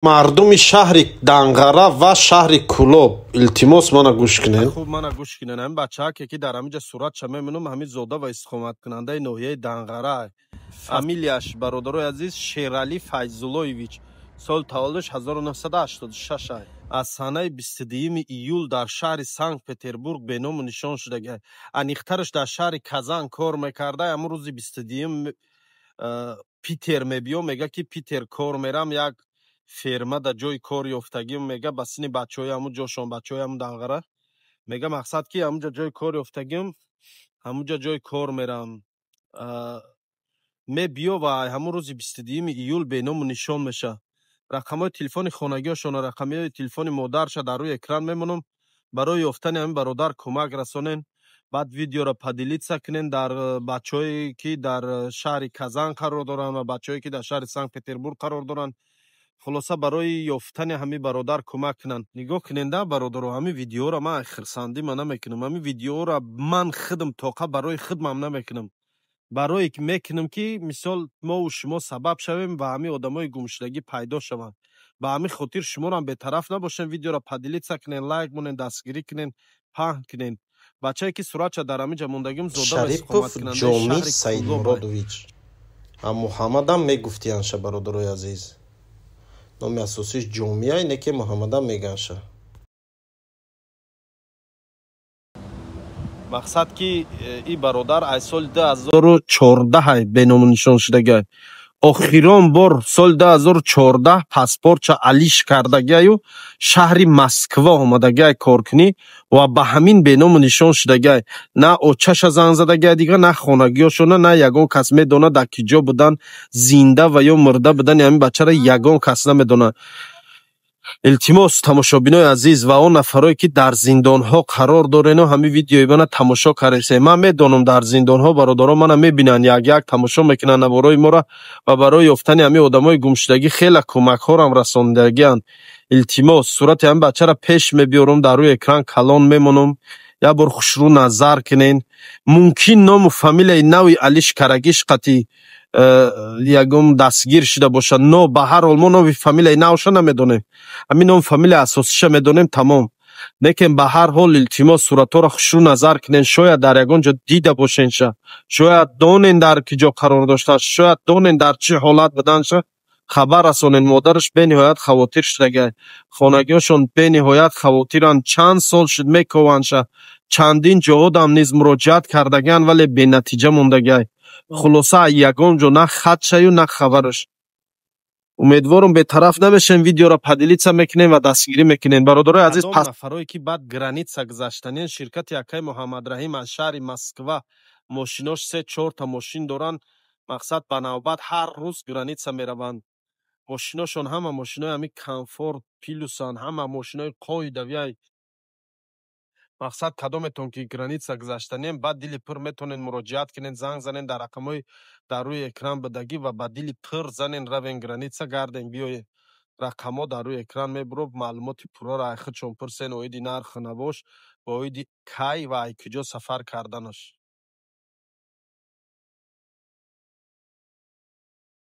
Мардуми шаҳри Данғара ва шаҳри Кӯлоб, илтимос, мана гӯш кунед. Хуб, мана гӯш кунед. Ҳамин бачаҳаке, ки дар ҳаминҷа суратша мемонам, ҳамин зода ва истиқоматкунандаи ноҳияи Данғара. Фамилияш, бародарои азиз, Шералӣ Файзуллоевич. Соли таваллудаш 1986. Аз санаи 22 июл дар шаҳри Санкт Петербург беному нишон шудагай. Аниқтараш, дар шаҳри Казан кор мекарда. Ҳамун рӯзи 22 Питер мебиё, мега, ки Питер кор мерам, як ферма дар ҷои кор ёфтагим, мега, ба синни бачаҳои ҳамун ҷошон, бачаҳои ҳамун Данғара. Мега, мақсад, ки ҳамунҷа ҷои кор ёфтагим, ҳамунҷа ҷои кор мерам. Мебиё ва ҳамун рӯзи 22 июл беному нишон меша. Рақамҳои телефони хонагиҳошона, рақамҳои телефони модарша дар рӯи экран мемонам. Барои ёфтани ҳамин бародар кӯмак расонен. Баъд видеоро поделиться кунен дар бачаҳое, ки дар шаҳри Казан қарор доранд, ва бачаҳое, ки дар шаҳри Санкт Петербург қарор доранд. Хулоса, барои ёфтани ҳамин бародар кӯмак кунанд. Нигоҳ куненда, бародаро, ҳамин видеоро ман хирсандӣ ма намекунам. Ҳамин видеоро ман худам тоқа барои худмам намекунам, барое ки мекунам, ки мисол мову шумо сабаб шавем ва ҳамин одамои гумшудагӣ пайдо шаванд. Ба ҳамин хотир шуморам бетараф набошем, видеоро поделиться кунен, лайк монен, дастгирӣ кунен, паҳн кунен. Бачае, ки суратша дар ҳамин ҷа мондагим, зода ва Шарипов истиқоматкунандаи Ҷомӣ шаҳри Кӯлоб. Саидмуродович. А Муҳаммадам мегуфтиянша, бародарои азиз. Номи асосиш Ҷомия, ине ки Муҳаммадам меганша. Мақсад, ки и бародар аз соли 2014 беному нишон шудагай. Охирон бор соли 2014 паспортша алиш кардагаю, шаҳри Москва омадагай коркунӣ ва ба ҳамин беному нишон шудагай. На очаша занг задагай дига, на хонагиёшона, на ягон кас медонад, дар ки ҷо будан, зинда ва ё мурда будани ҳамин бачаро ягон кас намедонад. Илтимос, тамошобинои азиз ва он нафарое, ки дар зиндонҳо қарор дорену ҳамин видеои мана тамошо кардесе. Ман медонам, дар зиндонҳо бародарон мана мебинанд, як як тамошо мекунанд наворои моро ва барои ёфтани ҳамин одамои гумшудагӣ хеле кӯмакҳорам расондагианд. Илтимос, сурати ҳамин бачаро пеш мебиёрам, дар рӯи экран калон мемонам, як бор хушрӯ назар кунен. Мумкин, ному фамилияи нави алиш карагиш қати ягон дастгир шуда бошад, но ба ҳар ҳол мо номи фамилияи навша намедонем, ҳамин номи фамилияи асосиша медонем, тамом. Лекин ба ҳар ҳол, илтимос, суратҳоро хушрӯ назар кунен. Шояд дар ягон ҷо дида бошенша, шояд донен, дар ки ҷо қарор доштааст, шояд донен, дар чӣ ҳолат буданша, хабар расонен. Модараш бениҳоят хавотир шудагай, хонагиҳошон бениҳоят хавотиранд. Чанд сол шуд, мекованша, чандин ҷоҳодам низ муроҷиат кардагианд, вале бенатиҷа мондагай. Хулоса, ягон ҷо на хатшаю, на хабараш. Умедворам, бетараф намешем, видеоро поделиться мекунем ва дастгирӣ мекунем, бародарои азиз. Кадом пас нафарое, ки баъд граница гузаштанен, ширкати акаи Муҳаммадраҳим аз шаҳри Москва мошинош се чорта мошин доранд. Мақсад, ба навбат ҳар рӯз граница мераванд. Мошиношон ҳама мошинои ҳамин комфорт плюсанд, ҳама мошинои қоидавиай. Мақсад, кадометон ки граница гузаштанем, баъд дили пур метавонед муроҷиат кунед, занг занед дар рақамҳои дар рӯи экран будагӣ ва ба дили пур занен, равен граница, гарден, биёед. Рақамҳо дар рӯи экран мебуроб, маълумоти пурраро ай худшон пурсен оиди нарху навош ва оиди кай ва ай куҷо сафар карданаш.